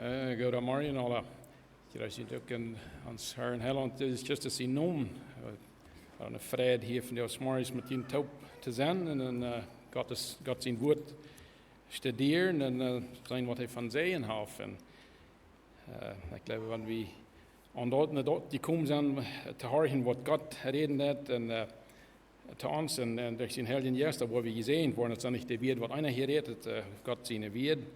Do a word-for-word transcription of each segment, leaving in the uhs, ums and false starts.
Äh, goda Morjen aula. Jie sent uk en ons Herr un Heilaunt Jesus Christus sienen Nomen. Äh, waut eene Freid hia vondoag zemorjes met junt toop to sennen un en, äh, Gott, Gott sien Wuat studieren un, äh, seenen waut hee von to sajen haft. Un, äh, ekj jleew, wan wie aun daut, no daut jekomen sent, äh, to horchen waut Gott räden deed un, äh, to ons un, un derch sienen Heiljen Jeist, daut woa wie jesäajent woaren, daut es nich de Wieed waut eena hia rät, daut, äh, Gott siene Wieed.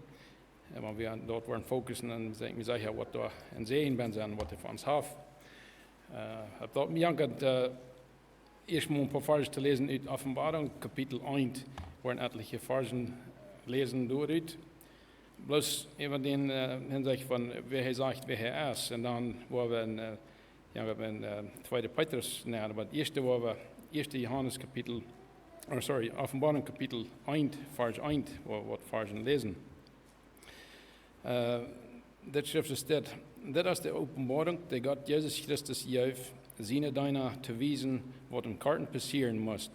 Un wan wie aun daut woaren fokussen, dan sie ekj mie secha waut doa een Säajen bie sennen, waut hee fa ons haft. Äh, ekj wull mie aunfangen, äh, ieescht mol een poa Varsch to läsen ut Openboarunk, Kapitel eent, woaren etliche Varschen läsen doa rut. Bloos äwa dän, äh, Hinsecht von wäa hee sajcht, wäa hee es. Un dan woa wie en, äh, jo, wie haben en, äh, tweede Petrus, nä, oba daut ieeschte woa wie, ieeschte Johanes Kapitel, oh, sorry, Openboarunk Kapitel eent, Varsch eent, woa wie waut Varschen läsen. Äh, dit Schreft es dit: Dit es de Openboarunk, dee Gott Jesus Christus jeef, siene Deena to wiesen, waut em Korten passieren must.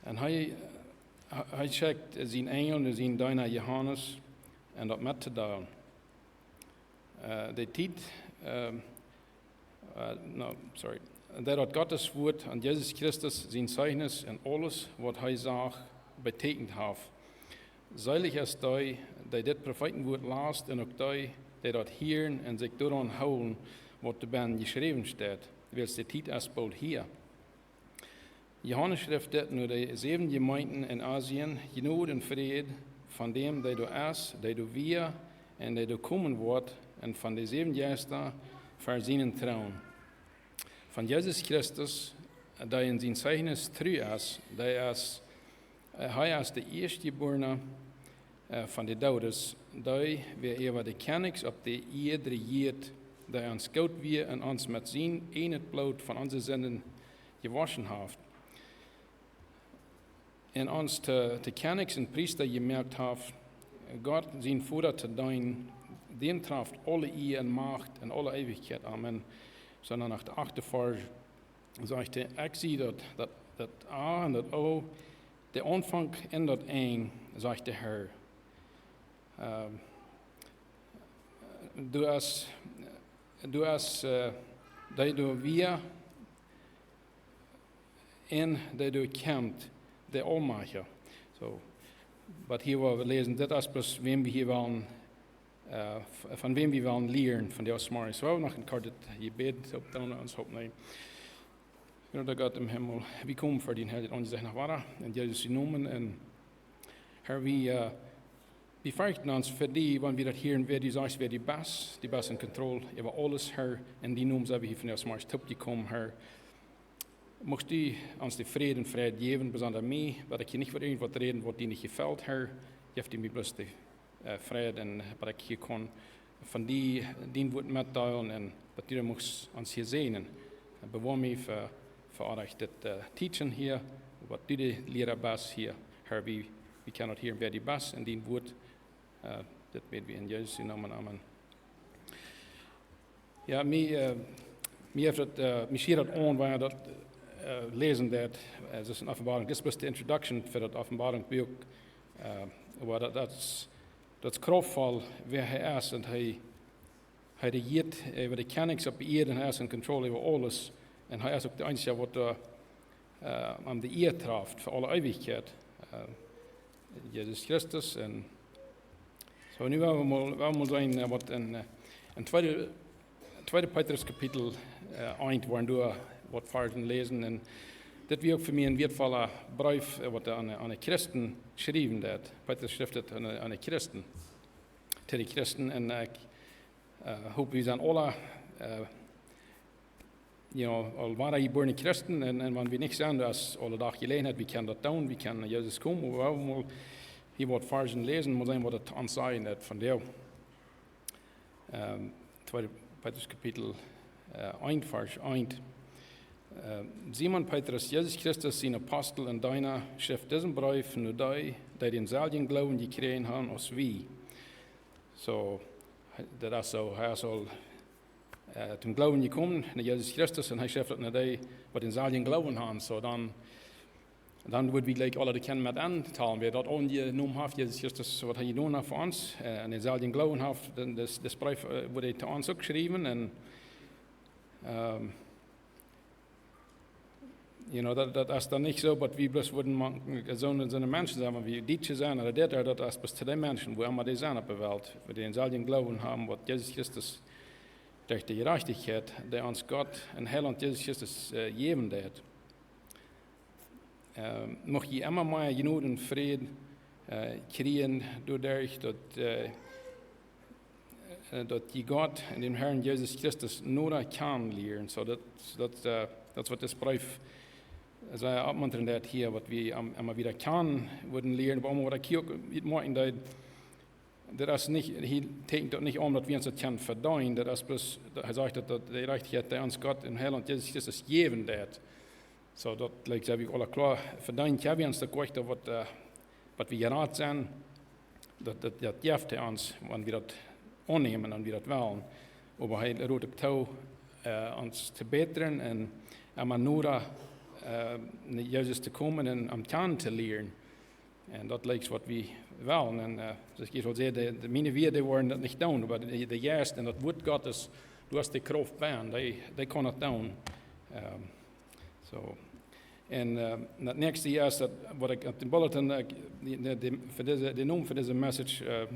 Un hee, hee, hee schekjt sienen Enjel no sienen Deena Johanes, om daut met to deelen. Äh, de Tiet, äh, äh, no, sorry. Dee daut Gott sien Wuat un Jesus Christus sien Zeichnis un aules, waut hee sach, betäkjent haft. Seelich es dee, dee dit Profeetenwuat lasst un uk dee, dee daut hieren un sikj doaraun hoolen, waut doabennen jeschräwen steit, wiels de Tiet es boolt hia. Johanes schrift dit no de säwen Jemeenten en Asien: Jnod un Fräd von däm, dee doa es, dee doa wia un dee doa komen woat, un von de säwen Jeista ver sienen Troon. Von Jesus Christus, dee en sien Zeichnis tru es, dee es, äh, hee es de Ieeschtjebuarna, äh, von de Doodes, dee, wäa äwa de Kjennichs opp de Ieed rejieet, dee ons goot wia un ons met sien ieejnet Bloot von onse Sinden jewoschen haft un ons to, to Kjennichs un Priesta jemoakt haft, Gott sien Voda to deenen, däm traft aule Ea un Macht en aule Eewichkjeit. Amen. Sonda no de achte Varsch sajcht hee: Ekj sie daut, daut, daut A un daut O, de Aunfank un daut Enj, sajcht de Herr. Ähm, doa es, doa es, äh, dee doa wia un dee doa kjemt, de Aulmajchtja. So, waut hia woa wie läsen, dit es bloos wäm wie hia wellen, äh, v-, von wäm wie wellen lieren, von de Osmaris. Well wie noch een kortet Jebäd oppdoonen, ons oppnämen. Groota Gott em Himmel, wie komen ver dien heiljet Aunjesecht noch wada, en Jesus sienen Nomen. Un Herr, wie, äh, wie ferchten ons ver die, wan wie daut hieren, wäa du sajchst, wäa du best, du best en Kontroll äwa aules, Herr. En dienen Nomen sent wie hia vondoag zemorjes toop jekomen, Herr. Muchst du ons de Fräd un Freid jäwen, besonda mie, daut ekj hia nich wudd irjentwaut räden, waut die nich jefelt, Herr. Jeff du mie bloos de äh, Freid un waut ekj hia kaun von die, dien Wuat metdeelen un daut du muchst ons hia säajnen. Bewoa mie fa, fa waut ekj dit, äh, teachen hia, waut du de Liera best hia, Herr, wie, wie kjennen daut hieren, wäa du best en dien Wuat, äh, dit bäd wie en Jesus sienen Nomen, amen. Jo, mie, äh, mie haft daut, äh, mie schieet daut aun, wan ekj daut, äh, läsen deed, äh, daut es en Openboarunk. Dit es bloos de introduction fa daut Openboarunk Buak. Äh, oba daut, daut es, daut es krauftvoll, wäa hee es, un hee, hee rejieet äwa de Kjennichs opp de Ieed un hee es en Kontroll äwa aules. Un hee es uk de eensja, waut doa äh, aun de Ea traft fa aule Eewichkjeit, äh, Jesus Christus. Un so, nu woa wie mol, woa wie mol seenen, äh, waut en, äh, en tweede, tweede Petrus Kapitel, äh, eent, woaren doa waut Varschen läsen. Un dit wia uk fa mie een wieetvolla Breef, äh, waut aun, aun de Christen jeschräwen woat. Petrus schrift et aun, aun de Christen. To de Christen. Un, äh, ekj, äh, hop, wie sent aula, äh, you know, aul wadajebuarne Christen, un, un wan wie nich sent, daut es aule Dach Jeläajenheit, wie kjennen daut doonen, wie kjennen no Jesus komen, oba wie wellen mol hia waut Varschen läsen, mol seenen waut et ons sajen deit vondoag. Ähm, tweede Petrus Kapitel, äh, eent, Varsch eent. Äh, Simon Petrus, Jesus Christus sien Apostel un Deena, schrift disen Breef no dee, dee dänselwjen Gloowen jekjräajen haben aus wie. So, daut es so, hee es aul äh, toom Gloowen jekomen, no Jesus Christus, un hee schrift et no dee, waut dänselwjen Gloowen haben. So, dan, Dan wudd wie jlikj aule de Kjinja met aun talen, wäa daut aul en de Nomen haft, Jesus Christus, waut hee jedonen haft fa ons, äh, un dän selwjen Gloowen haft, dan daut, daut Breef, äh, wudd hee to ons uk schriewen. Un, ähm, you know, daut, daut es dan nich soo, daut wie bloos wudden mank, soone, soone Menschen sennen, wan wie Dietsche sent, ooda dit, ooda daut es bloos to de Menschen, wua emma dee sent opp de Welt, waut dän selwjen Gloowen haben, waut Jesus Christus derch de Jerajchtichkjeit, dee ons Gott un Heilaunt Jesus Christus, äh, jäwen deed. Ähm, mucht jie emma mea Jnod un Fräd, äh, kjrieen, doaderch daut, äh, äh, daut jie Gott un dän Herrn Jesus Christus noda kjanen lieren. Soo daut, daut, äh, daut waut dis Breef sea oppmuntrent deed hia, waut wie am, emma wada kjanen wudden lieren, oba uk waut ekj hia uk utmoakjen deed, daut es nich, hee teekjent daut nich aun, daut wie ons daut kjennen vedeenen. Daut es bloos, daut hee sajcht, daut, daut de Jerajchtichkjeit, dee ons Gott un Heilaunt Jesus Christus jäwen deed. Soo, daut, like, sent wie aule kloa, vedeenen kjenn wie ons daut nich, daut waut, äh, waut wie jerat sent, daut, daut, daut jeft hee ons, wan wie daut aunnämen un wie daut wellen. Oba hee roopt uk too, äh, ons to bätren un emma noda, äh, no Jesus to komen un am kjanen to lieren. Un daut es waut wie wellen. Un, äh, soo aus ekj aul säd, de, de, miene Wieed woaren daut nich doonen, oba de, de Jeist un daut Wuat Gottes, du hast de Krauft bennen, dee, dee kaun daut doonen. Ähm, soo. Un, äh, daut näakjste es daut, waut ekj opp dän Bulletin, äh, de, de, de, fa dise, de Nomen fa dise Message, äh,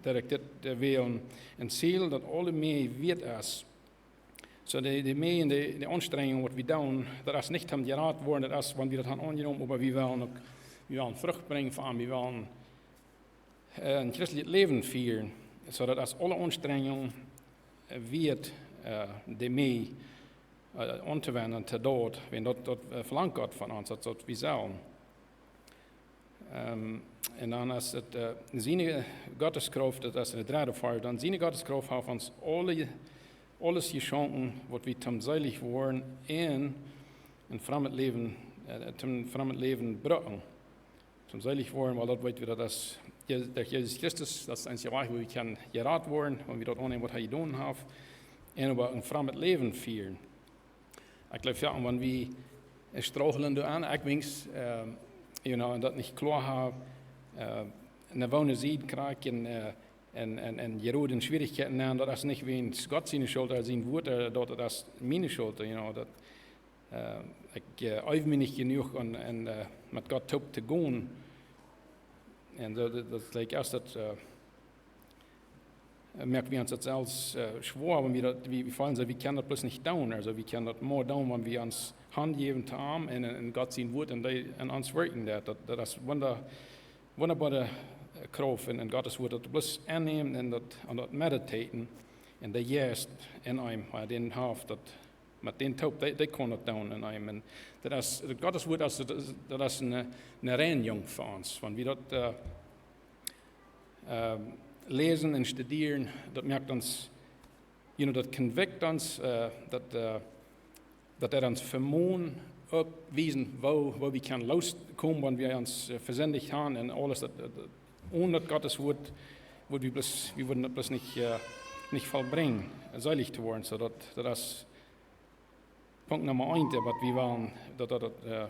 daut ekj dit, äh, well, een Ziel, daut aule Meaj wieet es. Soo de, de Meaj un de, de Aunstrenjunk waut wie doonen, daut es nich om jerat woaren, daut es, wan wie daut haben aunjenomen, oba wie wellen uk, wie wellen Frucht brinjen fa am, wie wellen, äh, een christlichet Läwen fieren. Soo daut es aule Aunstrenjunk, äh, wieet, äh, de Meaj, äh, auntowenjen to daut, wan daut, daut, äh, velangt Gott von ons, daut, daut wie sellen. Ähm, un dan es et, äh, siene Gotteskrauft, daut es en de dredde Varsch, dan siene Gotteskrauft haft ons aule, aules jeschonken, waut wie toom seelich woaren un een frommet Läwen, äh, toom frommet Läwen brucken. Toom seelich woaren, wiels daut weet wie, daut es Je-, derch Jesus Christus, daut es de eensje Wajch, woo wie kjennen jerat woaren, wan wie daut aunnämen, waut hee jedonen haft, un oba een frommet Läwen fieren. Ekj jleew, jo, wan wie, äh, strugglen doaraun, ekj weens, ähm, you know, daut nich kloa haben, äh, no woone Sied krakjt un, äh, un, un, un jeroden Schwierichkjeiten aun, daut es nich wäajen Gott siene Schult, ooda sien Wuat, äh, daut, daut es miene Schult, you know, daut, äh, ekj, äh, eew mie nich jenuach aun, un, äh, met Gott toop to gonen. Un daut, daut, daut, like, es daut, äh, äh, moakt wie ons daut selfst, äh, schwoa, wan wie daut, wie, wie feelen soo, wie kjennen daut bloos nich doonen. Aulsoo, wie kjennen daut mau doonen, wan wie ons hanjäwen to am un, un, un Gott sien Wuat un dee en ons wirkjen deit. Daut, daut es wunda-, wundaboare, äh, Krauft en, en Gott sien Wuat, daut bloos aunnämen un daut, un daut meditaten un de Jeist en eenem, äh, dän haft, daut met dän toop, dee, dee kaun daut doonen en eenem. Un daut es, daut Gott sien Wuat es, daut es, daut es eene, eene Reinjunk fa ons. Wan wie daut, äh, äh, läsen un studieren, daut moakt ons, you know, daut convict ons, äh, daut, äh, daut deit ons vemonen, uk wiesen, woo, woo wie kjennen loskomen, wan wie ons, äh, vesindicht haben un aules, daut, daut, daut, onen daut Gott sien Wuat, wudd wie bloos, wie wudden daut bloos nich, äh, nich vollbrinjen, seelich to woaren. Soo daut, daut es Punkt Numma eent, waut wie wellen, daut, daut, daut, äh,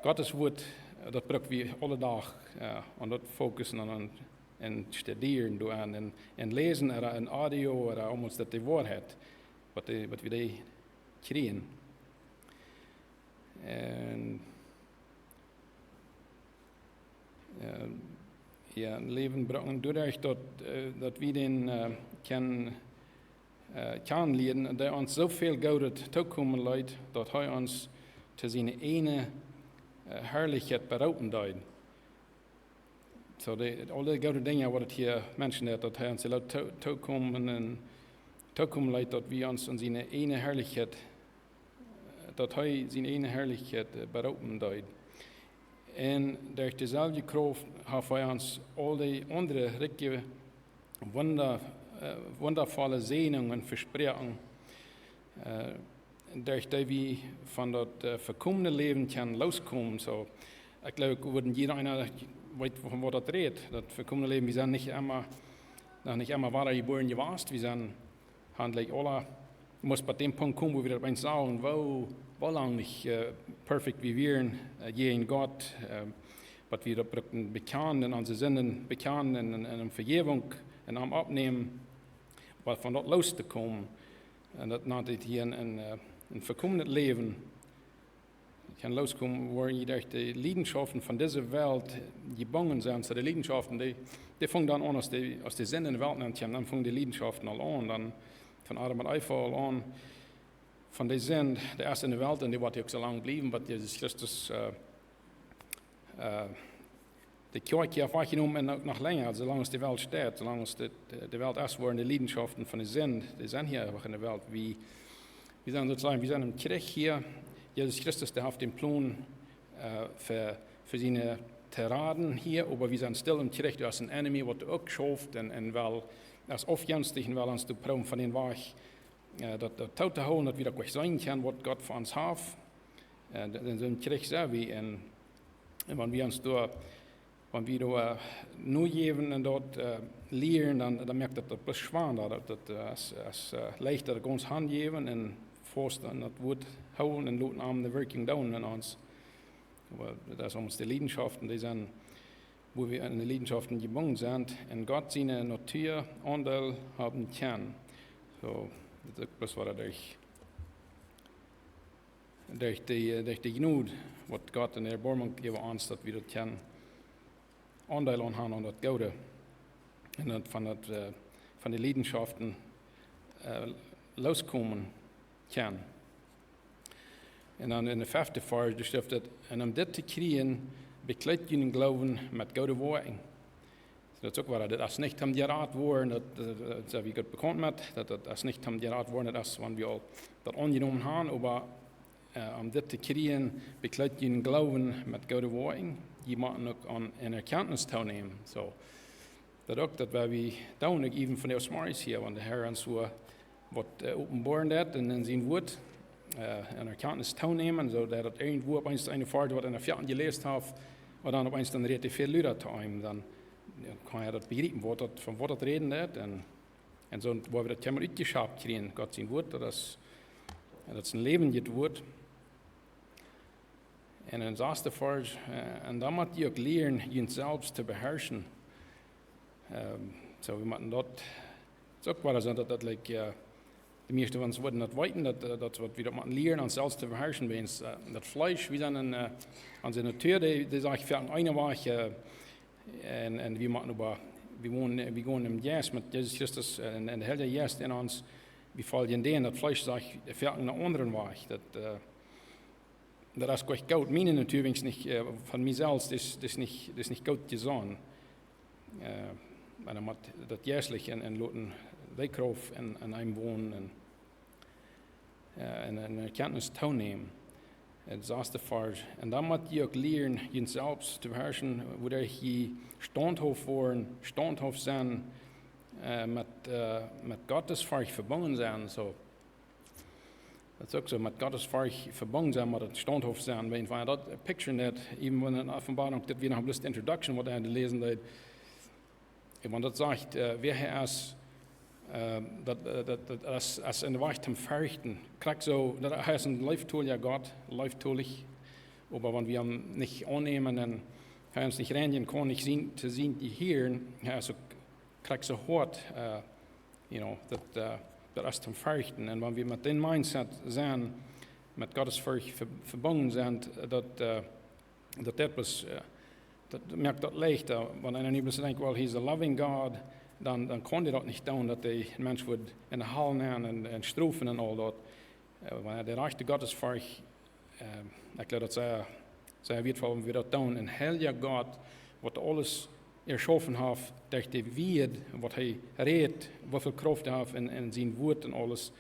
Gott sien Wuat, äh, daut bruck wie aule Doag, äh, un daut focussen un, un, un studieren doaraun, un, un läsen, ooda en Audio, ooda om ons daut de Woarheit, waut de, waut wie dee kjrieen. Un, äh, jo, Läwen brucken, doaderch daut, äh, daut wie dän, äh, kjennen, äh, kjanen lieren, dee ons soo väl Goodet tookomen leet, daut hee ons to siene eejne, äh, Harlichkjeit beroopen deed. Soo, de, aule goode Dinja, waut et hia Menschen haft, daut hee ons leet to-, tookomen un tookomen leet, daut wie ons aun siene eejne Harlichkjeit, daut hee siene eejne Harlichkjeit, äh, beroopen deed. Un derch deeselwje Krauft haft hee ons aul dee aundre rikje Wunda, äh, wundavolle Säajnungen vesproaken, äh, derch dee wie von daut, äh, vekomne Läwen kjennen loskomen. Soo, ekj jleew, wie wudden jieda eena weet, von waut daut rät. Daut vekomne Läwen, wie sent nich emma, noch nich emma wada jebuaren jewast. Wie sent, haben aule, must bie dän Punkt komen, wua wie daut eent sajen, woo, woo lang nich äh, perfekt wie wieren äh, jäajen Gott, äh, waut wie daut bruckten bekjanen un onse Sinden bekjanen un, un, un Vejäwunk un am oppnämen, waut von daut loos to komen. Un daut nant et hia een, een, äh, een volkomenet Läwen. Kaun loos komen, woaren jie derch de Liedenschoften von dise Welt jebungen sennen. Soo de Liedenschoften, dee, dee fungen dan aun, aus de, aus de Sind enne Welt nenn kjeem, dan fungen de Liedenschoften aul aun. Dan von Adam un Eva aul aun, von de Sind, dee es enne Welt un dee woat uk soo lang bliewen, waut Jesus Christus äh, äh, de Kjoakj haft wajchjenomen un uk noch lenja, soo lang aus de Welt steit, soo lang aus de, de, de Welt es, woaren de Liedenschoften von de Sind, dee sent hia uk enne Welt. Wie, wie sent soo to sajen, wie sent em Kjrich hia. Jesus Christus, dee haft dän Plon äh, fa, fa siene to raden hia, oba wie sent stell em Kjrich, doa es een Enemy, waut uk schauft un, un well, es aufjenstich un well ons doa proowen von dän Wajch äh, daut, daut toot to hoolen, daut wie daut nich seenen kjennen, waut Gott fa ons haft. Äh, daut, en soon Kjrich sent wie. Un, un wan wie ons doa, wan wie doa äh, nojäwen un daut äh, lieren, dan, dan moakt daut daut bloos schwanda. Daut, daut äh, es, es äh, leichta daut gaunz hanjäwen un fausten daut Wuat hoolen un loten am de Wirkjunk doonen en ons. Oba daut es ons de Liedenschoften, dee sent, woo wie enne Liedenschoften jebungen sent, en Gott siene Natua Aundeel haben kjennen. Soo, daut es uk bloos waut derch, derch de, derch de Jnod, waut Gott en Erboarmunk äwa ons, daut wie daut kjennen Aundeel aun han aun daut Goode. Un daut von daut, äh, von de Liedenschoften äh, looskomen kjennen. Un dan en de fefte Varsch, doa schrift et: "Un om dit to kjrieen, bekjleet jun Gloowen met goode Woakjen." Soo, daut es uk waut, daut es nich om jerat woaren, daut, daut, daut sent wie goot bekaunt met, daut, daut es nich om jerat woaren, daut es wan wie aul daut aunjenomen han, oba äh, om dit to kjrieen, bekjleet jun Gloowen met goode Woakjen. Jie motten uk aun Anerkjantnis toonämen. Soo, daut uk, daut woa wie doonen, uk äwen von de Osmaris hia, wan de Herr ons soo waut äh, openboaren deit en, en sien Wuat, äh, Anerkjantnis toonämen, soo daut daut irjentwua opp eemol eena foadich, waut eena foaken jeläst haft, un dan opp eemol dan rät hee väl luda to am, dan, jo, kaun hee daut bejriepen, waut daut, von waut daut räden deit. Un, un soo woa wie daut kjeenmol utjeschaft kjrieen, Gott sien Wuat, daut es, daut es een läwendjet Wuat. Un en saste Varsch, äh, "Un dan mott jie uk lieren, junt selfst to beherschen." Ähm, soo, wie motten daut, daut es uk waut, daut, daut, like, äh, de mieeschte von ons wudden daut weeten, daut, äh, daut waut wie daut motten lieren, ons selfst to beherschen, wiels äh, daut Fleesch, wie sent en, äh, onse Natua, dee, dee sajcht foaken eene Wajch, äh, un, un wie motten oba, wie wonen, wie gonen em Jeist met Jesus Christus äh, un, un de Heilje Jeist en ons, wie foljen dän. Daut Fleesch sajcht foaken eene aundre Wajch. Daut, äh, daut es goot, goot. Miene Natua, wiels nich, äh, von mie selfst, daut es, daut es nich, daut es nich goot jesonnen. Äh, oba dan mott daut jeistlich en, en loten de Krauft en, en eenem wonen un, äh, en, en Erkjantnis toonämen. Daut saste Varsch. "Un dan mott jie uk lieren, junt selfst to beherschen, wuaderch jie staunthauft woaren, staunthauft sennen, äh, met, äh, met Gottesforcht vebungen sennen." Soo, daut es uk soo, met Gottesforcht vebungen sennen, met daut staunthauft sennen. Wan, wan daut picturen deit, äwen wan en Openboarunk, daut wia noch bloos de Introduction, waut hee läsen deed. Un wan daut sajcht, äh, wäa hee es, äh, daut, äh, daut, daut es, es een Wajch toom ferchten. Krakjt soo, daut hee es een leeftolja Gott, leeftolich. Oba wan wie am nich aunnämen un hee ons nich reinjen kaun, nich sien, to sien jehieren, hee es uk krakjt soo hoat, äh, you know, daut, äh, daut es toom ferchten. Un wan wie met dän Mindset sent, met Gottesforcht ve-, vebungen sent, daut, äh, daut deit bloos, äh, daut moakt daut leichta. Wan eena nu bloos denkjt, "Well, he's a loving God," dan, dan kaun dee daut nich doonen, daut dee een Mensch wudd en de Hal nämen un, un strofen un aul daut. Äh, wan de rajchte Gottesforcht, äh, ekj jleew daut sea, sea wieetvoll, wan wie daut doonen. Een heilja Gott, waut aules erschaufen haft, derch de Wieed, waut hee rät, woo väl Krauft hee haft en, en sien Wuat un aules,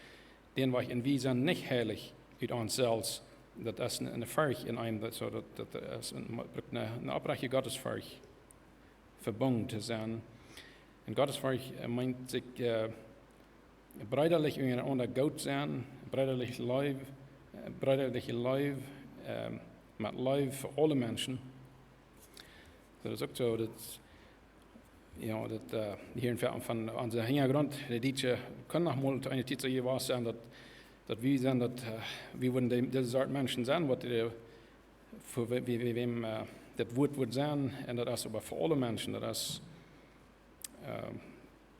dän Wajch, un wie sent nich heilich ut ons selfst. Daut es een, een Forcht en eenem, daut, soo, daut, daut es een, brukt eene, eene oprajchte Gottesforcht, vebungen to sennen. Un Gottesforcht, äh, meent sikj, äh, breedalich unjarenaunda goot sennen, breedalich Leew, äh, breedalich Leew, äh, met Leew fa aule Menschen. Daut es uk soo, daut, jo, daut, äh, hia en Ver-, von onse Hinjagrunt, de Dietsche kjennen noch mol to eene Tiet soo jewast sennen, daut, daut wie sent, daut, äh, wie wudden dee, dise Sort Menschen sennen, waut dee, fa wie, wie, wie wäm, äh, daut Wuat wudd sennen, un daut es oba fa aule Menschen, daut es, äh,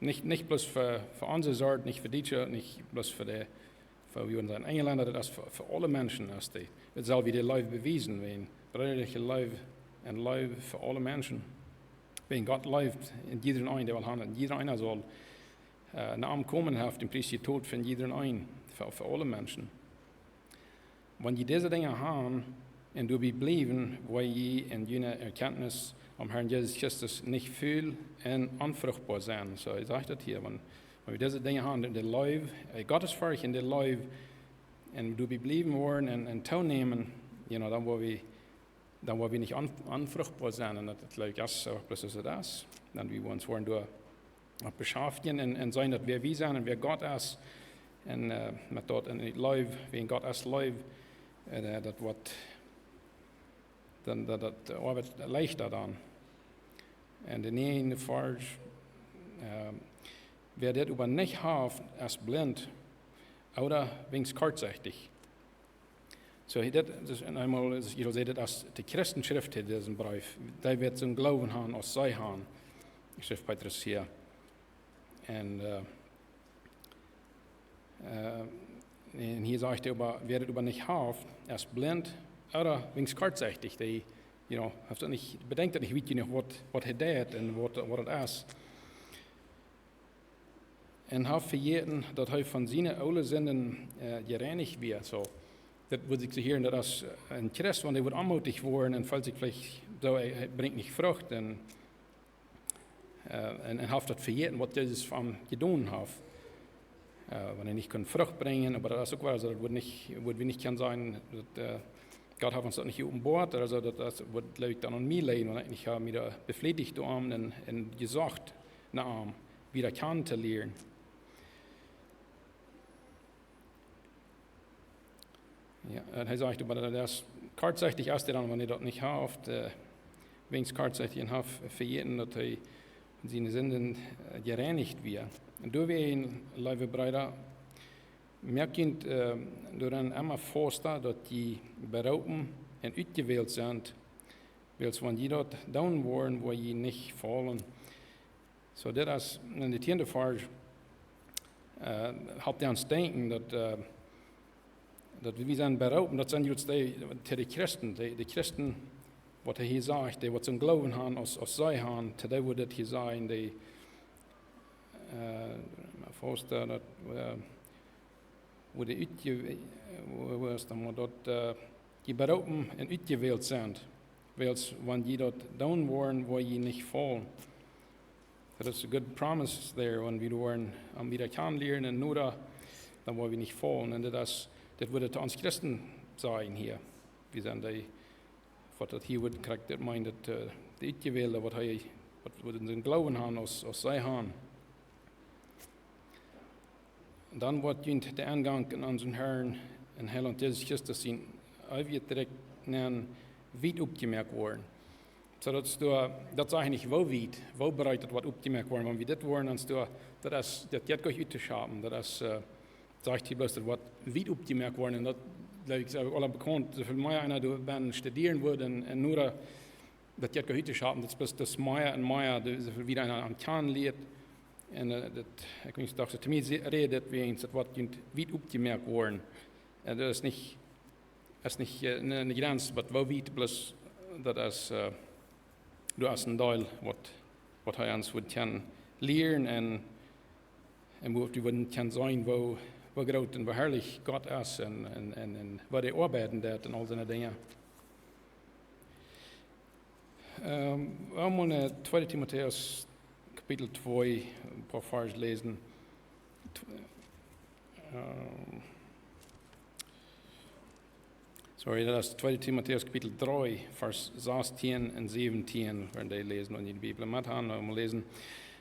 nich, nich bloos fa, fa onse Sort, nich fa Dietsche, nich bloos fa dee, fa wie wudden sennen Enjlenda, daut es fa, fa aule Menschen es dee. Daut saul wie de Leew bewiesen, wäajen breedalje Leew un Leew fa aule Menschen. Wäajen Gott leeft en jiedren eenen, dee well han, un jieda eena saul, äh, no am komen, haft dän Pries jetolt fa jiedren eenen, fa, fa aule Menschen. Wan jie dise Dinja han un doabie bliewen, woa jie en june Erkjantnis aum Herrn Jesus Christus nich ful un onfruchtboa sennen. Soo, hee sajcht daut hia, wan, wan wie dise Dinja han, de, de Leew, äh, Gottesforcht un de Leew, un doabie bliewen woaren un, un toonämen, you know, dan woa wie, dan woa wie nich on-, onfruchtboa sennen. Un daut, daut jleew ekj es soo, bloos aus daut es. Dan wie woaren ons woaren doa opp beschaftjen un, un seenen daut wäa wie sent un wäa Gott es. Un, äh, met daut en Leew, wäajen Gott es Leew, äh, daut woat dan, daut, daut, äh, Oabeit leichta dan. Un de näajende Varsch, äh, wäa dit oba nich haft, es blint ooda weens kortsechtich. Soo, hee, dit, daut es eemol, es, ekj well sajen, daut es de Christenschrift hia, disen Breef. Dee woat soon Gloowen han aus see han. Schrift Petrus hia. Un, äh, äh, un hia sajcht hee oba, wäa dit oba nich haft, es blint ooda weens kortsechtich. Dee, you know, haft daut nich, bedenkjt daut nich, weet jie noch, waut, waut hee deit un waut, waut daut es. Un haft vejäten, daut hee von siene oole Sinden, äh, jereinicht wia. Soo, daut wudd ekj soo hieren, daut es, äh, een Christ, wan dee woat onmootich woaren un feelt sikj veleicht soo, hee, hee brinjt nich Frucht un, äh, un, un haft daut vejäten, waut Jesus fa am jedonen haft. Äh, wan hee nich kunn Frucht brinjen, oba daut es uk woa, aulsoo daut wudd nich, wudd wie nich kjennen sajen, daut, äh, Gott haft ons daut nich jeopenboat, aulsoo daut, daut wudd, jleew ekj, dan aun mie lijen, wan ekj nich ha mie doa befriedicht doa aun un, un jesocht no am, wada kjanen to lieren. Jo, un hee sajcht, oba daut es kortsechtich, aus dee dan, wan dee daut nich haft, äh, weens kortsechtich un haft vejäten, daut hee von siene Sinden, äh, jereinicht wia. Un doawäajen, leewe Breeda, moakt junt, äh, doaraun emma fausta, daut jie beroopen un utjewält sent, wiels wan jie daut doonen woaren, woa jie nich faulen. Soo, dit es en de tieende Varsch, äh, halpt ons denkjen daut, äh, daut wie sent beroopen, daut sent juist dee, to de Christen, de, de Christen, waut hee hia sajcht, dee waut soon Gloowen han aus, aus see han, to dee woat dit hia sajen, dee, äh, fausta, daut, äh, woa de utje-, woa, woa es dan mau daut, äh, jie beroopen un utjewält sent, wiels wan jie daut doonen woaren, woa jie nich faulen. Daut es a good promise there, wan wie woaren am wada kjanen lieren un noda, dan woa wie nich faulen. Un daut es, daut wudd to ons Christen sajen hia. Wie sent dee, waut daut hia wudd krakjt daut meent, daut, äh, de Utjewälde, waut hee, waut, waut soon Gloowen han aus, aus see han. Dan woat junt de Enjank en onsen Herrn un Heilaunt Jesus Christus sien eewjet Rikj nenn wiet opjemoakt woaren. Soo daut es doa, daut sajcht nich, woo wiet, woo breet daut woat opjemoakt woaren, wan wie dit woaren, dan es doa, daut es, daut jeit goanich uttoschapen, daut es, äh, sajcht hia bloos, daut woat wiet opjemoakt woaren, un daut, jleew ekj, es uk aul bekaunt, soo väl mea eena doa bennen studieren wudd un, un noda, daut jeit goanich uttoschapen, daut es bloos, daut es mea un mea, daut es wada eena aun kjanen lieet. Un, äh, daut, ekj weet nich, daut to mie se-, räd daut wäajen, daut woat junt wiet opjemoakt woaren. Un daut es nich, es nich, äh, ne, ne Jrenz, oba woo wiet, bloos, daut es, äh, doa es een Deel, waut, waut hee ons wudd kjennen lieren un, un woo wie wudden kjennen seenen, woo, woo groot un woo harlich Gott es un, un, un, un woo hee oabeiden deit un aul soone Dinja. Ähm, wie wellen mol en tweede Timotäus Kapitel twee een poa Varsch läsen. Tw-, ähm, sorry, daut es tweede Timotäus Kapitel dree, Varsch sastieen un säwentieen, wan jie läsen, wan jie de Bibel met han, wie wellen läsen.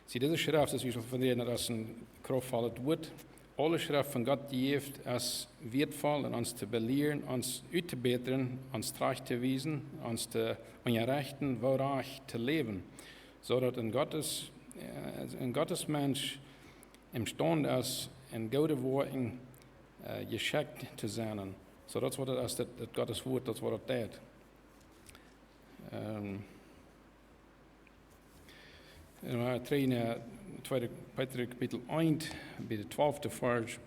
See, dise Schreft es, wie wie von räden, daut es een kraftvollet Wuat. Aule Schreft von Gott jejäft es wieetvoll, om ons to belieren, ons uttobätren, ons trajcht to wiesen, ons to unjarechten, woo rajcht to läwen, soo daut een Gottes, äh, een Gottes Mensch emstaund es, en goode Woakjen äh, jeschekjt to sennen. Soo, daut es waut daut es, daut, daut Gottes Wort, daut es waut daut deit. Ähm, en Maria dree, äh, tweede Petrus Kapitel eent, bie de twalfte Varsch.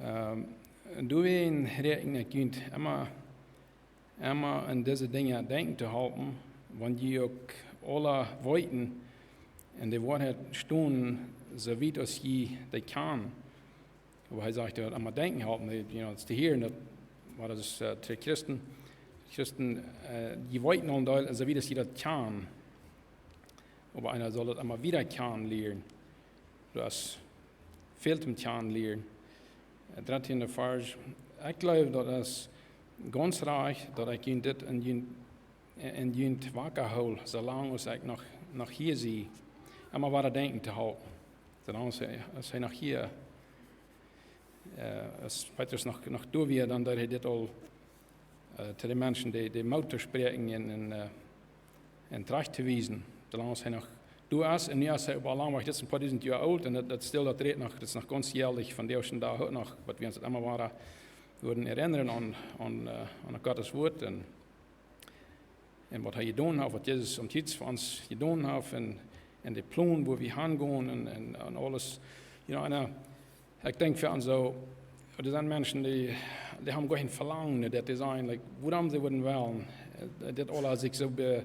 Ähm, un doawäajen räakjen ekj junt emma, emma aun dise Dinja denkjen to halpen, wan jie uk aula weeten, enn de Woarheit stonen, soo wiet aus jie dee kjanen. Oba hee sajcht, daut emma denkjen halpen, you know, daut es to hieren, daut, waut es, äh, to Christen, Christen, äh, jie weeten aul een Deel, soo wiet aus jie daut kjanen. Oba eena saul daut emma wada kjanen lieren. Daut es väl toom kjanen lieren. Äh, dartieende Varsch. Ekj jleew, daut es gaunz rajcht, daut ekj junt dit enn junt, enn junt waka hool, soo lang aus ekj noch, noch hia sie. Emma wada denkjen to halpen. Soo lang aus hee, aus hee noch hia, äh, aus Petrus noch, noch doa wia, dan deed hee dit aul, äh, to de Menschen, dee, dee Moot to spräakjen un, un, äh, un trajcht to wiesen. Soo lang aus hee noch doa es, un nu es hee oba aul lang, dit es een poa dusent Joa oolt, un daut, daut stell daut räd noch, daut es noch gaunz jelich von dän ieeschten Dach uk noch, waut wie ons emma wada wudden erinnern aun, aun, äh, aun Gottes Wort un, un waut hee jedonen haft, waut Jesus aum Kjriez fa ons jedonen haft, un, un de Plon, wua wie hangonen, un, un, un aules. You know, un, äh, ekj denkj fa aun soo, doa sent Menschen, dee, dee haben goa kjeen Velangen, daut dee sajen, like, wuarom see wudden wellen, äh, dit aules sikj soo be-,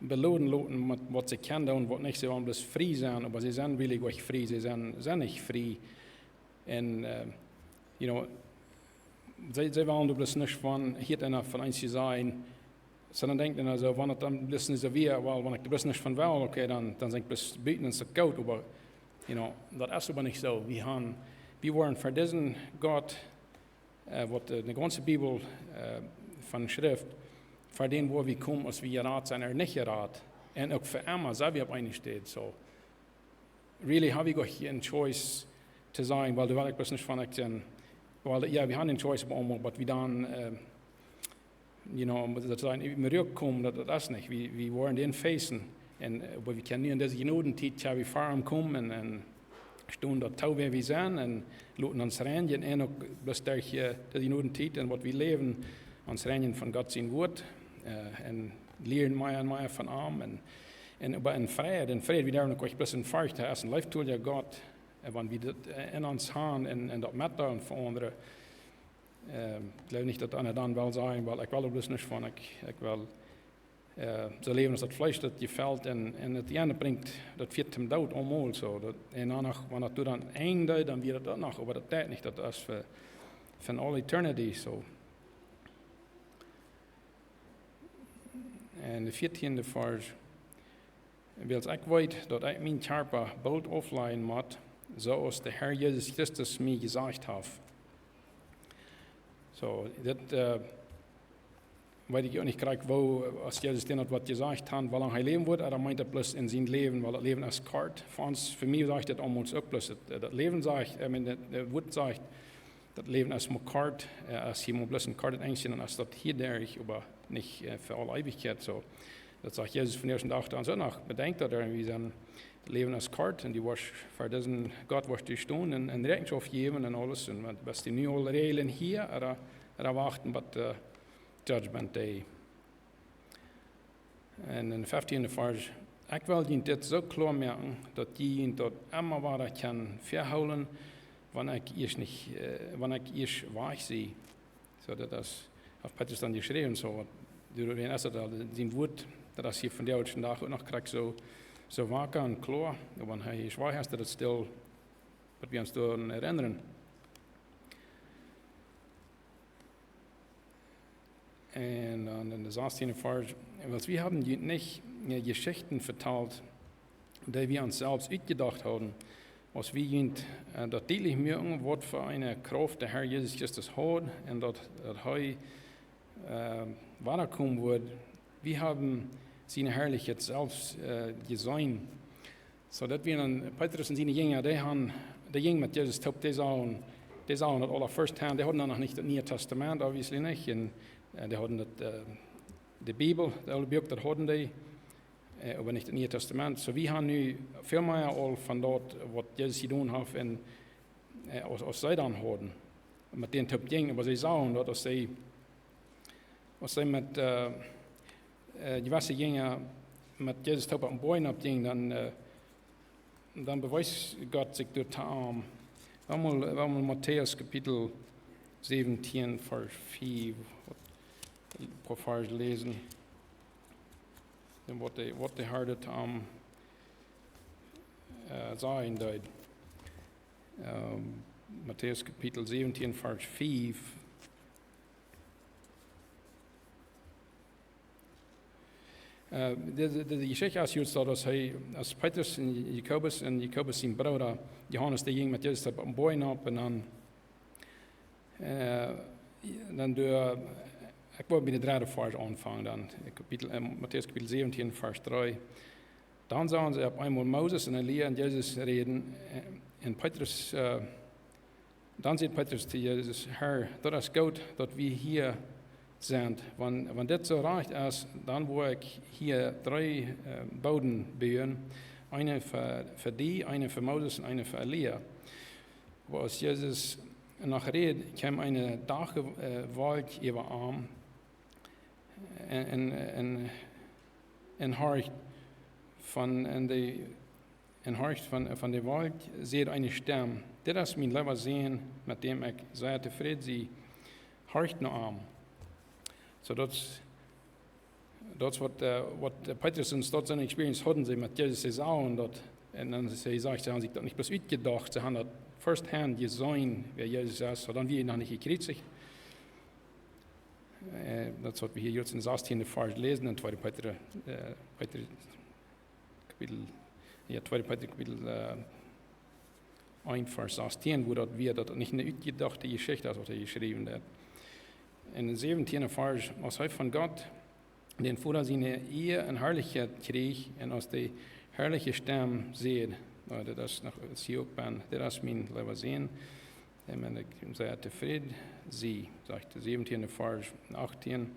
beloden loten met waut see kjennen doonen, waut nich, see wellen bloos frie sennen, oba see sent werkjlich nich frie, see sent, sent nich frie. Un, äh, you know, see, see wellen doa bloos nich von, hia eena von ons to sennen, sonda denkjt eena soo, wan et dan bloos nich soo wia, well, wan ekj doa bloos nich von well, okay, dan, dan sie ekj bloos buten un es daut goot, oba, you know, daut es oba nich soo. Wie haben, wie woaren fa disen Gott, äh, waut, äh, de gaunze Bibel, äh, von schrift, fa dän woa wie komen, aus wie jerat sent ooda nich jerat. Un uk fa emma, sent wie opp eene Städ, soo. Really, hab wie goa kjeen choice to sennen, well, doa well ekj bloos nich von ekj sennen. Well, jo, wie haben een choice oba aulmol, oba wie dan, äh, you know, om daut to sajen, wie rutkomen, daut, daut es nich. Wie, wie woaren dän facen. Un, äh, oba wie kjennen nu enn dise Jnodentiet, jo, wie fa am komen un, un stonen daut too, wäa wie sent, un loten ons reinjen, un uk bloos derch, äh, dise Jnodentiet un waut wie läwen, ons reinjen von Gott sien Wort, äh, un lieren mea un mea von am, un, un oba enn Fräd, enn Fräd, wie derwen uk bloos enn Forcht, hee es een leeftolja Gott, äh, wan wie daut, äh, enn ons haben un, un daut metdeelen fa aundre. Ähm, ekj jleew nich, daut eena dan well sajen, well, ekj well doa bloos nich von, ekj, ekj well, äh, soo läwen aus daut Fleesch daut jefelt, un, un et Enj brinjt, daut fieet toom Doot aulmol soo. Daut, un dan noch, wan daut doa dan Enj deed, dan wia daut noch, oba daut deit nich, daut es fa, fa all eternity soo. Un de vieetieende Varsch. Wiels ekj weet, daut ekj mienen Kjarpa boolt auflajen mott, soo aus de Herr Jesus Christus mie jesajcht haft. Soo, dit, äh, weet ekj uk nich krakjt, woo, aus Jesus dän haud waut jesajcht haud, woo lang hee läwen wudd, oba meent daut bloos enn sien Läwen, wiels daut Läwen es kort. Fa ons, fa mie sajcht daut aulmol uk bloos, daut, äh, daut Läwen sajcht, I mean, daut, daut Wort sajcht, daut Läwen es mau kort, äh, aus hia mau bloos een kortet Enjtje, dan es daut hia doa, oba nich, äh, fa aule Eewichkjeit soo. Daut sajcht Jesus von dän ieeschten Dach aun soo noch. Bedenkjt daut, wie sent, daut Läwen es kort un du woascht fa disen Gott woascht du stonen un, un Rechenschoft jäwen un aules. Un wan, best du nu aul räajlen hia, ooda, ooda wachten bat, äh, Judgment Day. Un enn dän fieftieenden Varsch, ekj well junt dit soo kloa moaken, daut jie junt daut emma wada kjennen väahoolen, wan ekj ieescht nich, äh, wan ekj ieescht wajch sie. Soo, daut es, haft Petrus dan jeschräwen, soo, waut, du, du hast daut aul, sien Wort, daut es hia von dän ieeschten Dach uk noch krakjt soo, soo waka un kloa, wan hee ieescht wajch es, daut es stell, waut wie ons doaraun erinnern. Un dan enn dän sastieenden Varsch, wiels wie haben junt nich, äh, Jeschichten vetalt, dee wie ons selfst utjedocht hauden, aus wie junt, äh, daut dietlich muaken, waut fa eene Krauft de Herr Jesus Christus haud, un daut, daut hee, äh, wadakomen wudd. Wie haben siene Harlichkjeit selfst, äh, jeseenen. Soo daut wie dan, Petrus un siene Jinja, dee han, dee jinjen met Jesus toop, dee sagen, dee sagen daut aula first hand, dee hauden dan noch nich daut Niee Tastament, obviously nich, un, äh, dee hauden daut, äh, de Bibel, daut oole Buak, daut hauden dee, äh, oba nich daut Niee Tastament. Soo, wie han nu väl mea aul von daut, waut Jesus jedonen haft, un äh, aus, aus see dan hauden, met dän toop jinjen, oba see sagen daut, aus see, aus see met, äh, äh, jewesse Jinja met Jesus toop opp dän Boajch opp jinjen, dan, äh, dan bewiest Gott sikj doa to am. Wie wellen, wie wellen Matäus Kapitel säwentieen, Varsch fief, waut, een poa Varsch läsen. Dan waut de, waut de Herr to am, äh, sajen deed. Ähm, Matäus Kapitel säwentieen, Varsch fief. Äh, de, de, de Jeschicht es jrod soo, daut hee, aus Petrus un Jakobus un Jakobus sien Brooda Johanes, dee jinjen met Jesus opp dän Boajch opp un dan, äh, dan doa, ekj well bie dän dredden Varsch aunfangen, dan, äh, Kapitel, äh, Matäus Kapitel säwentieen, Varsch dree. Dan sagen see opp eemol Moses un Elia un Jesus räden, äh, un Petrus, äh, dan säd Petrus to Jesus: "Herr, daut es goot, daut wie hia sent. Wan, wan dit soo rajcht es, dan woa ekj hia dree, äh, Buden buen, eene fa, fa die, eene fa Moses un eene fa Elia." Oba aus Jesus noch räd, kjeem eene Dachwolkj, äh, äwa am, un, un, un, un horcht von, un de, un horcht von, von de Wolkj, säd eene Stemm: "Dit es mien leewa Sän, met däm ekj sea tofräd sie. Horcht no am." Soo, daut, daut es waut, äh, waut, äh, Petrus un daut siene Experience hauden, see met Jesus, see sagen daut, un dan see sajcht, see haben sikj daut nich bloos utjedocht, see haben daut first hand jeseenen, wäa Jesus es, soo dan wia hee noch nich jekjriezicht. Äh, daut es waut wie hia jrod em sastieenden Varsch läsen, en tweede Petrus, äh, Petrus Kapitel, jo, tweede Petrus Kapitel, äh, een, Varsch sastieen, woo daut wia, daut daut nich eene utjedochte Jeschicht es, waut hee jeschräwen haft. En dän säwentieenden Varsch: "Aus hee von Gott, dän Voda siene Ea un Harlichkjeit kjrieech, un aus de harliche Stemm säd", äh, daut es noch, see uk bie, "Dit es mien leewa Sän, met däm ekj sea tofräd sie", sajcht de säwentieende Varsch, achttieen.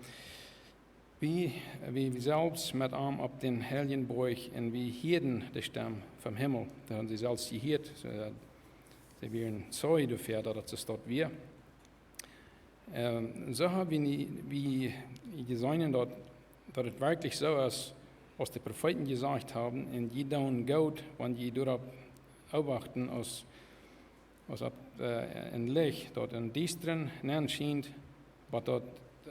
"Wie, wie, wie selfst met am opp dän heiljen Boajch, un wie hieeden de Stemm vom Himmel." Daut haben see selfst jehieet, soo, äh, see wieren Zeuge doafäa, daut et soo wia. Ähm, soo haben wie nie, wie jeseenen, daut, daut et werkjlich soo es, aus de Profeeten jesajcht haben, un jie doonen goot, wan jie doaropp obachten, aus aus opp, äh, een Licht, daut em Diestren nenschient, bat daut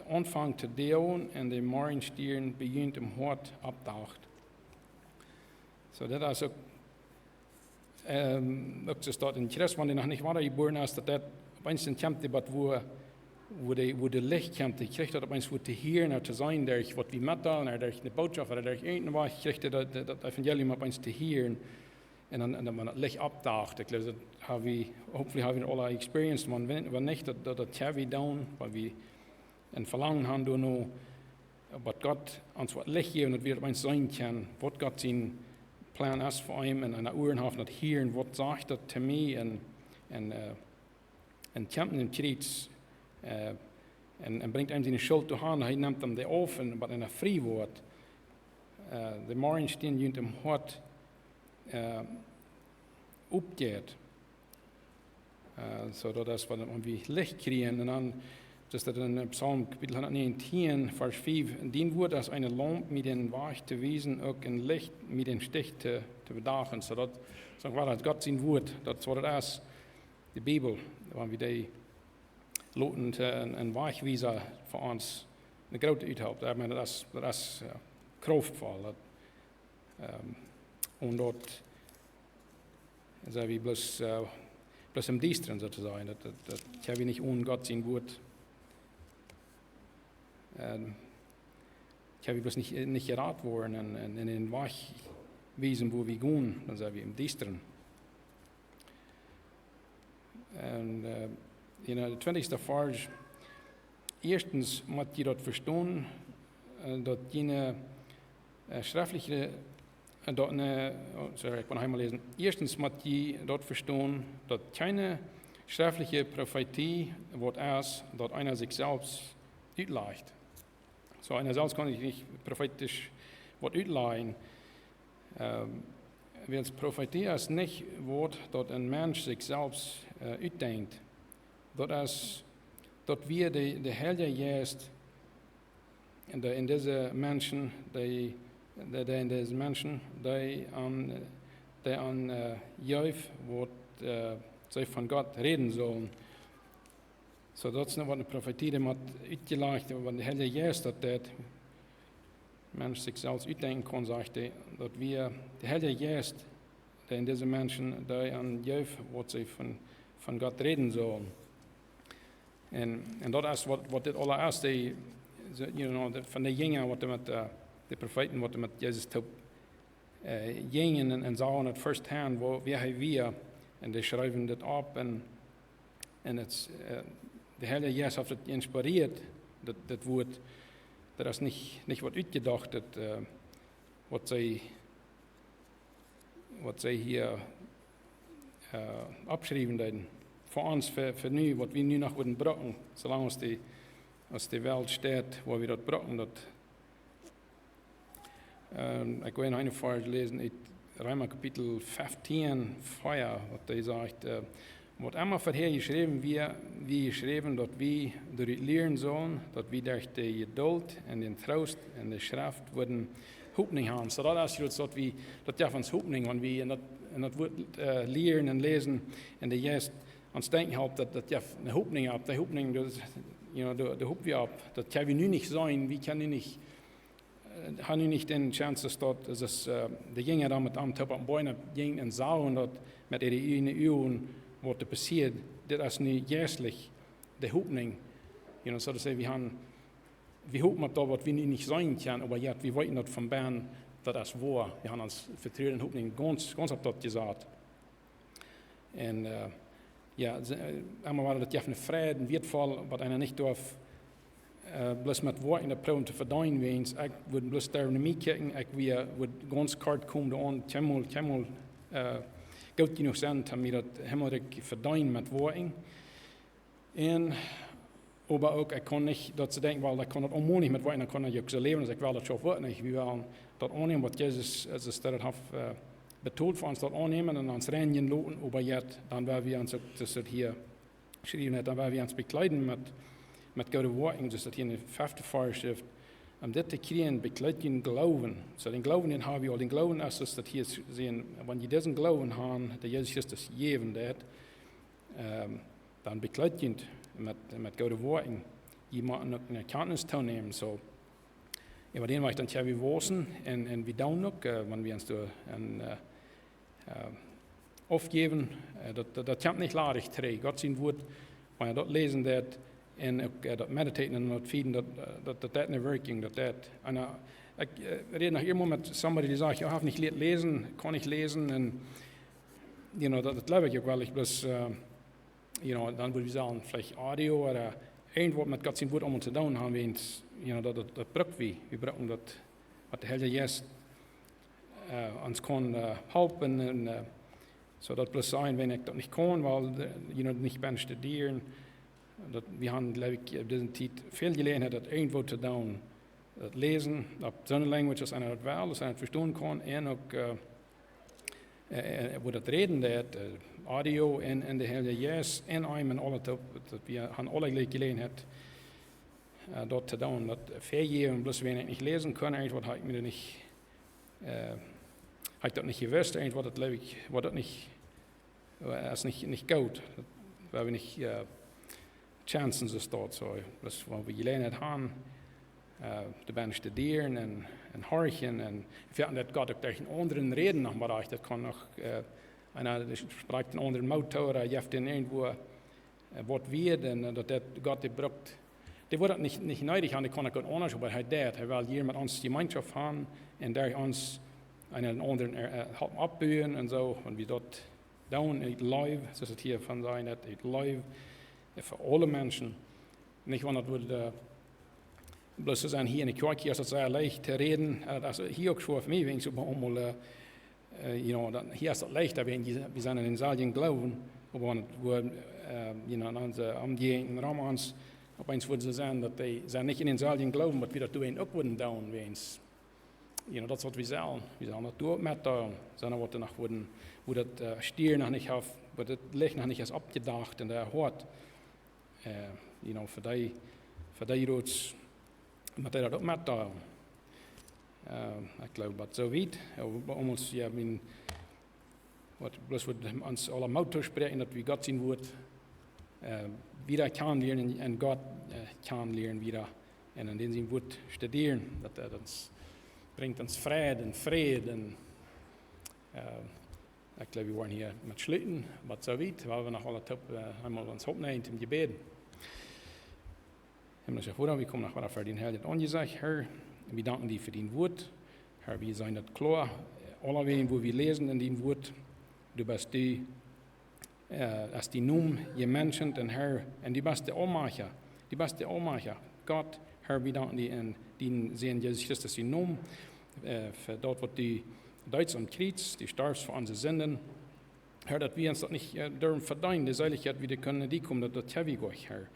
aunfangt to doagen un de Morjestierns bie junt em Hoat oppdacht. Soo, daut es uk, ähm, uk soo daut een Christ, wan dee noch nich wada jebuaren es, daut daut opp eemol dan kjemt, daut wua, wua de, wua de Licht kjemt, dee kjricht daut opp eemol wua to hieren, ooda to seenen, derch waut wie metdeelen, ooda derch eene Botschaft, ooda derch irjent waut, kjricht dee daut, daut, daut Evangelium opp eemol to hieren. Un dan, un dan, wan daut Licht oppdacht, ekj jleew, daut haben wie, hopefully haben wie aula experienced, wan, wan nich, daut, daut, daut haben wie dan, wan wie een Velangen haben doano, waut Gott ons waut Licht jeft, daut wie opp eemol seenen kjennen, waut Gott sien Plan es fa eenem, un, un Uaren haben daut hieren, waut sajcht daut to mie, un, un, äh, un kjemt em Kjriez, äh, un, un brinjt eenem siene Schult to Gott, hee nemt am dee auf un bat eena frie woat, äh, de Morjestierns junt em Hoat, äh, oppjeit. Äh, soo daut es waut wie Licht kjrieen. Un dan, daut es en Psalm Kapitel hundatnientieen, Varsch fief: "Dien Wuat es eene Laump, mie dän Wajch to wiesen, uk een Licht, mie dän Stich to, to bedachen." Soo daut, soo waut daut Gott sien Wuat, daut es waut et es. De Bibel, wan wie dee loten, äh, een, een Wajchwiesa fa ons, eene groote Uthelp. Ekj meen, daut es, daut es, jo, kraftvoll. Daut, ähm, un daut, sent wie bloos, äh, bloos em Diestren, soo to sajen. Daut, daut, daut kjenn wie nich onen Gott sien Wuat. Ähm, kjenn wie bloos nich, nich jerat woaren un, un, un dän Wajch wiesen, wua wie gonen, dan sent wie em Diestren. Un, äh, en de twintichste Varsch: "Ieeschtens mott jie daut vestonen, äh, daut jie, äh, schreftliche, äh, daut, ne, oh, sorry, ekj woa noch eemol läsen. Ieeschtens mott jie daut vestonen, daut kjeene schreftliche Profetie waut es, daut eena sikj selfst utlajcht." Soo, eena selfst kaun sikj nich profeetisch waut utlajen. Ähm, Wiels Profetie es nich waut daut een Mensch sikj selfst äh, utdenkjt. Daut es, daut wia de, de Heilje Jeist, dee en dise Menschen, dee, dee, dee en dise Menschen, dee aun, dee aun äh, jeef, waut äh, see von Gott räden sullen. Soo daut es nu waut eene Profetie, dee mott utjelajcht, waut de Heilje Jeist daut deed. Mensch sikj selfst utdenkjen kaun, sajcht hee, daut wia de Heilje Jeist, dee en dise Menschen, dee aun jeef, waut see von, von Gott räden sullen. Un, un daut es waut, waut dit aules es, dee, see, you know, de, von de Jinja, waut met, äh, de Profeeten, waut met Jesus toop äh, jinjen un, un sagen daut first hand, woo, wäa hee wia. Un dee schreewen dit opp un, un et, äh, de Heilje Jeist haft et inspirieet, daut, daut Wuat, daut es nich, nich waut utjedocht, daut, äh, waut see, waut see hia äh, oppschriewen deeden. Fa ons, fa, fa nu, waut wie nu noch wudden brucken, soo lang aus de, aus de Welt steit, wua wie daut brucken, daut Ähm, ekj well noch een Varsch läsen, ut Reema Kapitel feftieen, vea, waut hee sajcht, äh, waut emma verhäa jeschräwen wia, wia jeschräwen, daut wie doaderch lieren sullen, daut wie derch de Jedult un dän Troost un de Schreft wudden Hopninj haben. Soo daut es jrods daut wie, daut jeft ons Hopninj, wan wie en daut, en daut Wuat äh, lieren un läsen un de Jeist ons denkjen halpt, daut, daut jeft eene Hopninj opp. De Hopninj, daut es, you know, de, de Hop wie opp. Daut kjenn wie nu nich seenen, wie kjennen nu nich äh, haben nu nich dän Chance, daut, daut äh, de Jinja dan met am toop opp dän Boajch jinjen un sagen daut met äare ieejne Uagen, waut doa passieed. Dit es nu jeistlich de Hopninj. You know, soo daut see, wie haben, wie hopen opp daut, waut wie nu nich seenen kjennen, oba jo, wie weeten daut von bennen, daut es woa. Wie haben ons Vetruen un Hopninj gaunz, gaunz opp daut jesat. Un äh, jo, see, äh, emma wada daut jeft eene Freid, een Wieetvoll, waut eena nich darf äh, bloos met Woakjen daut proowen to vedeenen, wäajens ekj wudd bloos doa no mie kjikjen, ekj wia, wudd gaunz kort komen doaraun, kjeenmol, kjeenmol äh, goot jenuach sennen, om mie daut Himmelrikj vedeenen met Woakjen. Un, oba uk, ekj kaun nich, daut see denkjen, well, ekj kaun daut onmoajlich met Woakjen, dan kaun ekj uk soo läwen, aus ekj well, daut schauft uk nich. Wie wellen daut aunnämen, waut Jesus, äh, aus daut haft äh, betolt fa ons, daut aunnämen un ons reinjen loten, oba jo, dan woa wie ons uk, daut es hia jeschräwen, dan woa wie ons bekjleeden met, met goode Woakjen, daut es hia en de fefte Varsch, om dit to kjrieen, bekjleet jun Gloowen. Soo, dän Gloowen, dän haben wie aul. Dän Gloowen es, daut hia seenen, wan jie disen Gloowen haben, dee Jesus Christus jäwen deed, ähm, dan bekjleet junt met, met goode Woakjen. Jie motten uk eene Erkjantnis toonämen, soo. Äwa dän Wajch dan kjenn wie wausen un, un wie doonen uk, äh, wan wie ons doa en, äh, äh, aufjäwen, äh, daut, daut, daut kjemt nich ladich trigj. Gott sien Wuat, wan jie daut läsen deed un uk äh, daut meditaten un daut feeden, daut, äh, daut, daut deed eene Wirkjunk, daut deed. Un äh, ekj äh, räd noch emol met somebody, dee sajcht, jo, ekj hab nich jelieet läsen, kaun nich läsen un, you know, daut, daut jleew ekj uk well, ekj bloos, äh, you know, dan wudd wie sajen, veleicht Audio ooda irjentwaut met Gott sien Wuat aulemol to doonen haben, wäajens, you know, daut, daut, daut bruck wie. Wie brucken daut, waut de Heilje Jeist äh, ons kaun äh, halpen un äh, soo daut bloos sennen, wan ekj daut nich kaun, well, äh, you know, nich bie studieren. Daut, wie haben, jleew ekj, opp dise Tiet väl Jeläajenheit, daut irjentwaut to doonen. Daut läsen, opp soone language, aus eena daut well, aus eena daut vestonen kaun, un uk äh, äh, äh, woo daut räden deed, äh, Audio un, un de Heilje Jeist un eenem aule toop, daut wie haben aule jlikj Jeläajenheit, äh, daut to doonen, daut väajäwen, bloos wan ekj nich läsen kaun, irjentwaut hab ekj mie doa nich, äh, hab ekj daut nich jewist, irjentwaut daut, jleew ekj, woat daut nich, äh, es nich, nich goot. Daut, wie haben nich äh, Chancen, soo es daut soo. Bloos wan wie Jeläajenheit haben, äh, doa bie studieren un, un horchen un veleicht daut Gott uk derch eenen aundren räden noch mol rajcht. Daut kaun noch, äh, eena, dee sprakjt eenen aundren Moot ooda jeft dän irjentwua äh, waut wie doonen, äh, daut, daut Gott dee brukt. Dee woat daut nich, nich needich haben, dee kaun daut gaunz aundasch, oba hee deed. Hee well hia met ons Jemeenschoft haben un derch ons eena dän aundren äh, äh, halpen oppbuen un soo. Wan wie daut doonen, ut Leew, soo aus et hia von sajcht, daut ut Leew, äh, fa aule Menschen. Nich, wan daut wudd äh, bloos soo sennen hia en de Kjoakj, hia es daut sea leicht to räden, äh, daut es hia uk schwoa fa mie, wan ekj soo emol, äh, äh, you know, dan, hia es daut leichta, wan wie, wie sent en dänselwjen Gloowen, oba wan wie, äh, you know, en onse Omjäajent rom ons, opp eemol wudd et soo sennen, daut dee sent nich en dänselwjen Gloowen, waut wie daut doa uk wudden doonen, wäajens you know, daut es waut wie sellen. Wie sellen daut doa met, äh, sennen, waut doa noch wudden, wua daut, äh, Stieren noch nich haft, wua daut Licht noch nich es oppjedocht en äa Hoat. Äh, you know, fa dee, fa dee Roots, met dee daut uk met, äh, äh, ekj jleew, waut soo wiet. Äh, bie ons, jo, wie, waut bloos wudd ons aula Moot toospräakjen, daut wie Gott sien Wuat, äh, wieda kjanen lieren un, un Gott, äh, kjanen lieren wieda. Un en dän sien Wuat studieren, daut, äh, daut brinjt ons Fräd un Fräd un, äh, ekj jleew, wie woaren hia met schluten, waut soo wiet, wiels wie noch aula toop, äh, eemol ons oppnämen toom Jebäd. Himmlischa Voda, wie komen noch wada ver dien heiljet Aunjesecht, Herr. Wie danken die fa dien Wuat. Herr, wie seenen daut kloa, aulawäajen, wua wie läsen en dien Wuat, du best du, äh, aus dien Nomen jemenschent, un Herr, un du best de Aulmajchtja, du best de Aulmajchtja, Gott, Herr, wie danken die en dienen Sän Jesus Christus sien Nomen, äh, fa daut, waut du deetst aum Kjriez, du storfst fa onse Sinden. Herr, daut wie ons daut nich, äh, derwen vedeenen, de Seelichkjeit, wie doa kjennen no die komen, daut, daut hab wie goa, Herr.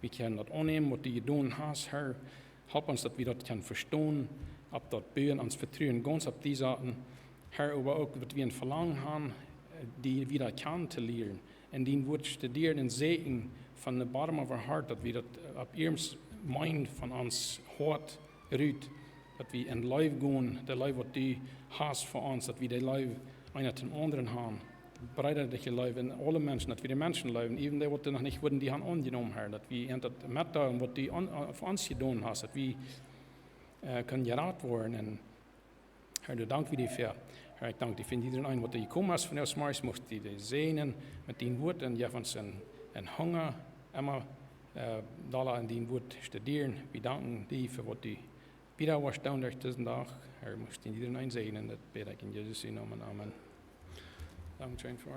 Wie kjennen daut aunnämen, waut du jedonen hast, Herr. Help ons, daut wie daut kjennen vestonen, opp daut buen ons Vetruen gaunz opp die saten. Herr, oba uk, daut wie een Velangen haben, äh, die wieda kjanen to lieren. Un dien Wuat studieren un säkjen from the bottom of our heart, daut wie daut, äh, opp iernst meenen von ons Hoat rut, daut wie en Leew gonen, de Leew, waut du hast fa ons, daut wie de Leew eena dän aundren haben. Breedadich Leew en aule Menschen, daut wie de Menschen leewen, even dee, waut noch nich wudden die haben aunjenomen, Herr, daut wie an daut metdeelen, waut du aun, aun, fa ons jedonen hast, daut wie, äh, kjennen jerat woaren. Un Herr, doa dank wie die fa. Herr, ekj dank die fa jieda een, waut hia jekomen es vondoag zemorjes, mucht die dee säajnen met dien Wuat un jeff ons een, een Hunga, emma, äh, dolla en dien Wuat studieren. Wie danken die fa waut du wieda woascht doonen derch disen Dach. Herr, mucht die jieda een säajnen, daut bäd ekj en Jesus sien Nomen. Amen. Dank scheen fa